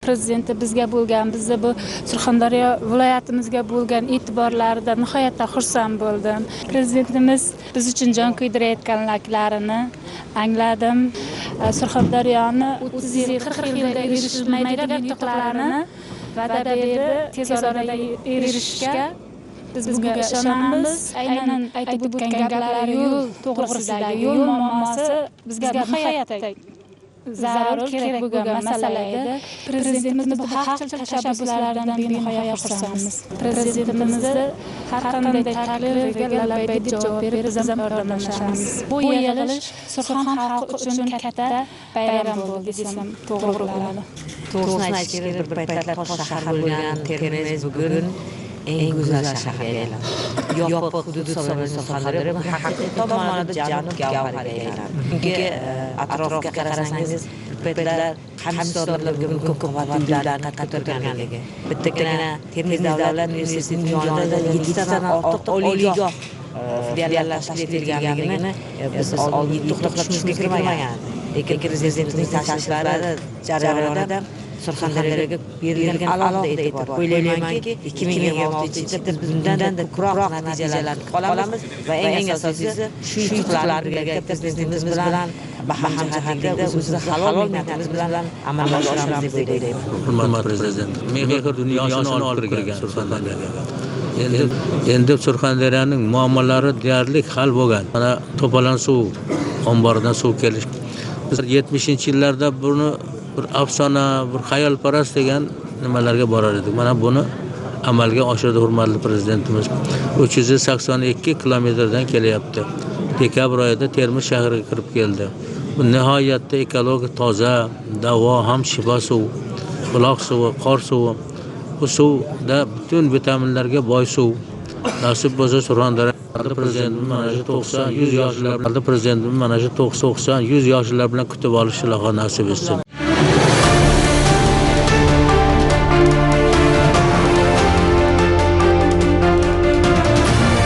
Prezidenti bizga bo'lgan, bizni bu Surxondaryo viloyatimizga bo'lgan e'tiborlaridan nihoyatda xursand bo'ldim. Prezidentimiz biz uchun jon kuydirayotganliklarini angladim. Surxondaryoni 30 yil, 40 yilda erishilmaydigan yutuqlarini va'da berdi, tez orada erishishga biz bunga ishonamiz. Aynan aytib o'tgan gaplari yo'l to'g'risidagi yo'l muammosi bizga nihoyatda zarur kerak bo'lgan masala edi. Prezidentimizni bu haqchil tashabbuslaridan benihoya xursandmiz. Prezidentimizni har qanday taklifiga labbay deb javob berib, biz ham yordamlashamiz. Bu yig'ilish Surxon xalqi uchun katta bayram bo'ldi desam to'g'ri bo'ladi. To'g'risini aytish kerak, bir paytlar tosh shahar bo'lgan Termiz bugun eng go'zal shaharga aylandi. Yopiq hudud hisoblangan Surxondaryo bu haqiqiy ma'noda janub gavhariga aylandi. Chunki atrofga qarasangiz, bir paytlar qamishzorlarga ko'p qavatli uylarni qad ko'targanligi, bittagina Termiz davlat universitetining yonida 7 tadan ortiq oliygoh filiallar tashkil etilganligini biz oldin to'xtab tushimizga kirmagan. Lekin prezidentimizning tashriflari jarayonida Surxondaryoga berilgan alohida e'tibor. O'ylaymanki, 2026-yilda biz bundan-da ko'proq natijalarni qolamiz va eng asosiysi shu yutuqlarni birgalikda prezidentimiz bilan hamjihatlikda o'zimizni halol mehnatimiz bilan amalga oshiramiz deb o'ylayman. Hurmatli prezident, mehr dunyosini olib kirgan Surxondaryoga. Endi Surxondaryoning muammolari deyarli hal bo'lgan. Mana To'polon suv omboridan suv kelish. Biz 70-yillarda buni bir afsona, bir xayolparast degan nimalarga borar edik. Mana buni amalga oshirdi hurmatli prezidentimiz. 382 kilometrdan kelyapti. Dekabr oyida Termiz shahriga kirib keldi. Bu nihoyatda ekologik toza, davo ham shifo suv, buloq suvi, qor suvi. Bu suvda butun vitaminlarga boy suv. Nasib bo'lsa Surxondaryo prezidentimiz mana shu 90-100 yoshlar bilan prezidentimiz mana shu 90-100 yoshlar bilan kutib olish iloho nasib etsin.